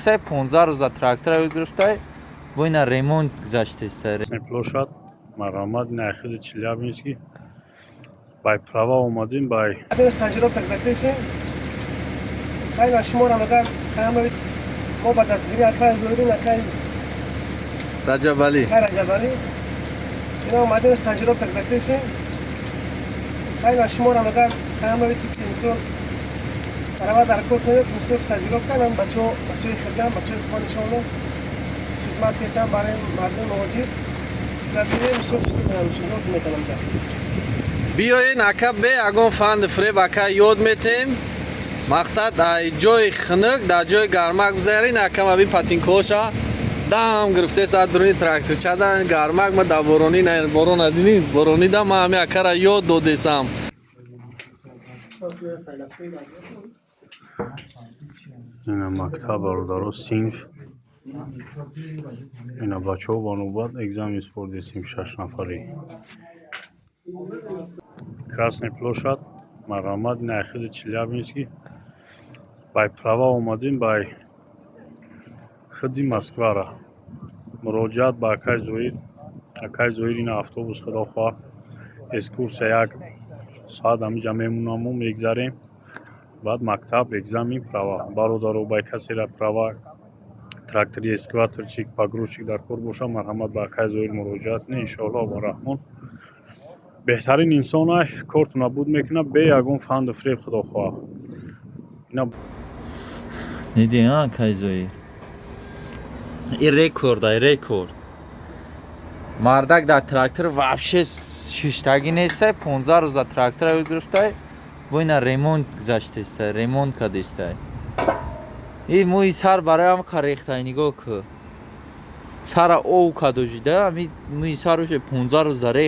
15 рӯза трактора ёд гирифтай, бо ина ремонт гузаштеста. Площадь, марҳамат, ина хиди Челябинский, бай права омадем бай. Стажировка гузаштесем. Хайна, шуморо мегӯям, хаямовид, мо ба дастгирии акай Зоирин, акай Раҷабалӣ. Акай Раҷабалӣ ина омадем, стажировка гузаштесем. Хайна, шуморо мегӯям, хаямовид, ки мисол права дар кор кунед, мисол стажировка нам бачаҳо, бачаҳои хирган, бачаҳои хуба, иншоалло, хизмат кестам барои мардуми муҳоҷир. Дастгирии мисол чиз кунам, ёд метавонам. Биёен, ака, бе ягон фанду фиреб, ака, ёд метем. Мақсад, ай ҷои хунук дар ҷои гармак гузарин. Ака, ма бин, патинкоша дам гирифтест аз дуруни тракторчадан гармак. Ма дар борони, борон надинӣ, боронида ма ҳами акара ёд додесам. Ина мактаб, бародаро, синф. Ина бачаҳо ба навбат экзамен спордесим, шаш нафарӣ. Красный площадь, марҳамат, ина хиди Челябинский, бай права омадем бай хиди Москвара. Муроҷиат ба акай Зоир. Акай Зоир, ина автобус, худо хоҳад, экскурсия як соат ҳамиҷа мемонаму мегзарем, баъд мактаб, экзамен, права. Бародаро, бай касера права трактори, экскаваторчик, погрузчик дар кор боша, марҳамат, ба акай Зоир муроҷиат кунед. Иншоаллоҳ раҳмон, беҳтарин инсон ай, кортона буд мекунад бе ягон фанду фиреб, худо хоҳад, ина. Диди, акай Зоир, и рекорд ай, рекорд. Мардак дар трактор вообще шиштагӣ нестай, 15 рӯза трактора ёд гирифтай, бо ина ремонт гузаштестай, ремонт кардестай. И мӯи сар бароям харехтай, нигоҳ ку, сара ов кадожида, ами мӯи сароше 15 рӯз дар рех.